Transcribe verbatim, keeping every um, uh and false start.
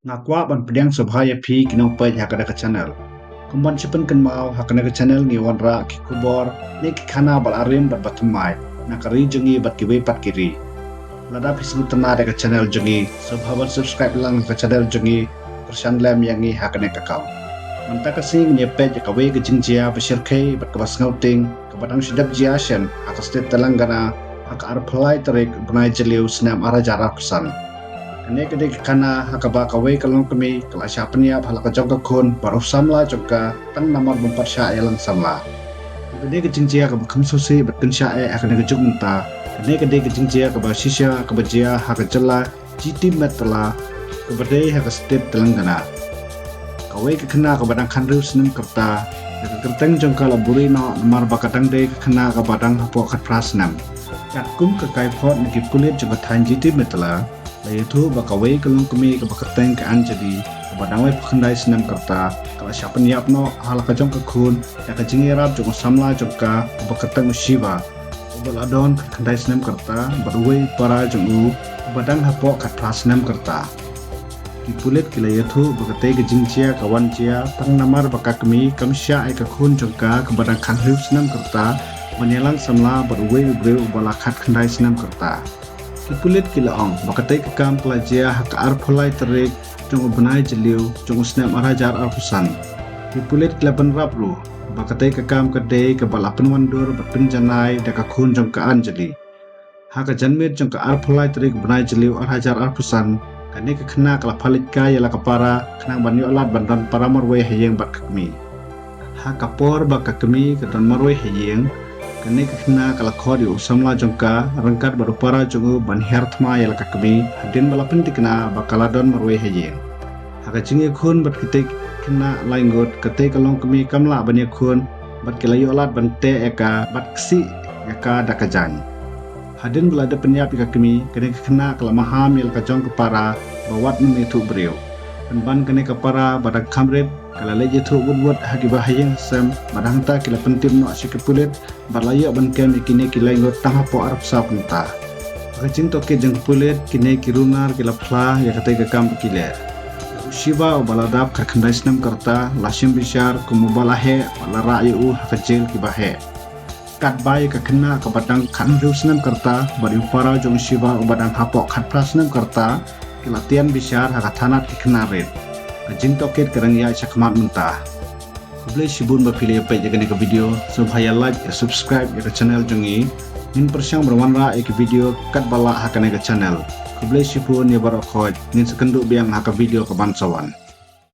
Nga kwah ban pdiang sngewbha ïa phi ki nongpeit ha kane ka channel. Kum ban shu pynkynmaw, ha kane ka channel ngi wanrah ki khubor ne ki khana ba la rim bad ba thymmai na ka ri jong ngi bad kiwei pat ki ri. Lada phi sngewtynnad ïa ka channel jong ngi, sngewbha ban subscribe lang ha ka channel jong ngi, kyrshan lem ïa ngi ha kane ka kam. Mynta ka sngi ngin ïa peit ïa kawei ka jingjia ba shyrkhei bad kaba sngewtieng kaba dang shu dep jia shen ha ka state Telangana ha ka arphew lai tarik u bnai Jylliew snem ar hajar arphew san. Kane ka dei ka khana ha kaba kawei ka longkmie ka la shah pynïap ha la ka jong ka khun bad u samla jong ka tang namar bym pat shah ïalang samla. Ka dei ka jingjia kaba kham sngewsih bad kynshah eh ha kane ka juk mynta. Kane ka dei ka jingjia kaba shisha kaba jia ha ka jylla Jitimethla kaba dei ha ka state Telangana. Kawei ka khynnah kaba dang khathynriew snem ka rta, da ka kyrteng jong ka la buhrieh noh namar ba ka dang dei ka khynnah kaba dang hapoh khatphra snem. Katkum ka kaiphod na ki pulit jong ka thaiñ Jitimethla, la ïathuh ba kawei ka longkmie kaba kyrteng ka Anjali, kaba dang laiphew khyndai snem ka rta, ka la shah pynïap noh ha la ka jong ka khun da ka jingïarap jong u samla jong ka uba kyrteng u Shiva, uba la don khatkhyndai snem ka rta, bad uwei u para jong u uba dang hapoh khatphra snem ka rta. Ki pulit ki la ïathuh ba katei ka jingjia ka wan jia tang namar ba ka kmie kam shah ïa ka khun jong ka kaba dang khathynriew snem ka rta ban ïalang samla bad uwei u briew uba la khatkhyndai snem ka rta. Ki pulit ki la ong ba katei ka kam ka la jia ha ka arphew lai tarik jong u bnai Jylliew jong u snem ar hajar arphew san. Ki pulit ki la bynrap ruh ba katei ka kam ka dei kaba la pynwandur bad pynjanai da ka khun jong ka Anjali. Ha ka janmiet jong ka arphew lai tarik u bnai Jylliew ar hajar arphew san, kane ka khynnah ka la phah leit kai ïa la ka para khnang ban ïoh lad ban don para marwei ha ïing bad ka kmie. Ha ka por ba ka kmie ka don marwei ha ïing, kane ka khynnah ka la khot ïa u samla jong ka ryngkat bad u para jong u ban hiar thma ïa la ka kmie hadien ba la pynthikna ba ka la don marwei ha ïing. Ha ka jingïakhun bad kitei ki khynnah laingut, katei ka longkmie kam lah ban ïakhun bad ki la ïoh lad ban teh ïa ka bad ksih ïa ka da ka jaiñ. Hadien ba la dep pynïap ïa ka kmie, kane ka khynnah ka la maham ïa la ka jong ka para ba wat nym ïathuh briew. Pynban kane ka para ba dang kham rit ka la leit ïathuh wut wut ha kiba ha ïing ha sem bad hangta ki la pyntip noh sha ki pulit bad la ïoh ban kem ïa kine ki laingut tang hapoh arphew saw kynta. Ha ka jingtohkit jong ki pulit, kine ki runar ki la phla ïa katei ka kam ba ki leh. U Shiva uba la dap khatkhyndai snem ka rta la shim bishar kum uba la heh bad la rah ïa u ha ka jel kiba heh. Katba ïa ka khynnah kaba dang khathynriew snem ka rta bad ïa u para jong u Shiva uba dang hapoh khatphra snem ka rta ki la tian bishar ha ka thanat ki khynnah rit. Ka jingtohkit ka dang ïaid shakhmat mynta. Khublei shibun ba phi la ïa peit ïa kane ka video. Sngewbha ïa like, ïa subscribe ïa ka channel jong ngi. Ngin pyrshang ban wanrah ïa ki video katba lah ha kane ka channel. Khublei shibun ïa baroh khoit. Ngin sa ïakynduh biang ha ka video kaban sa wan.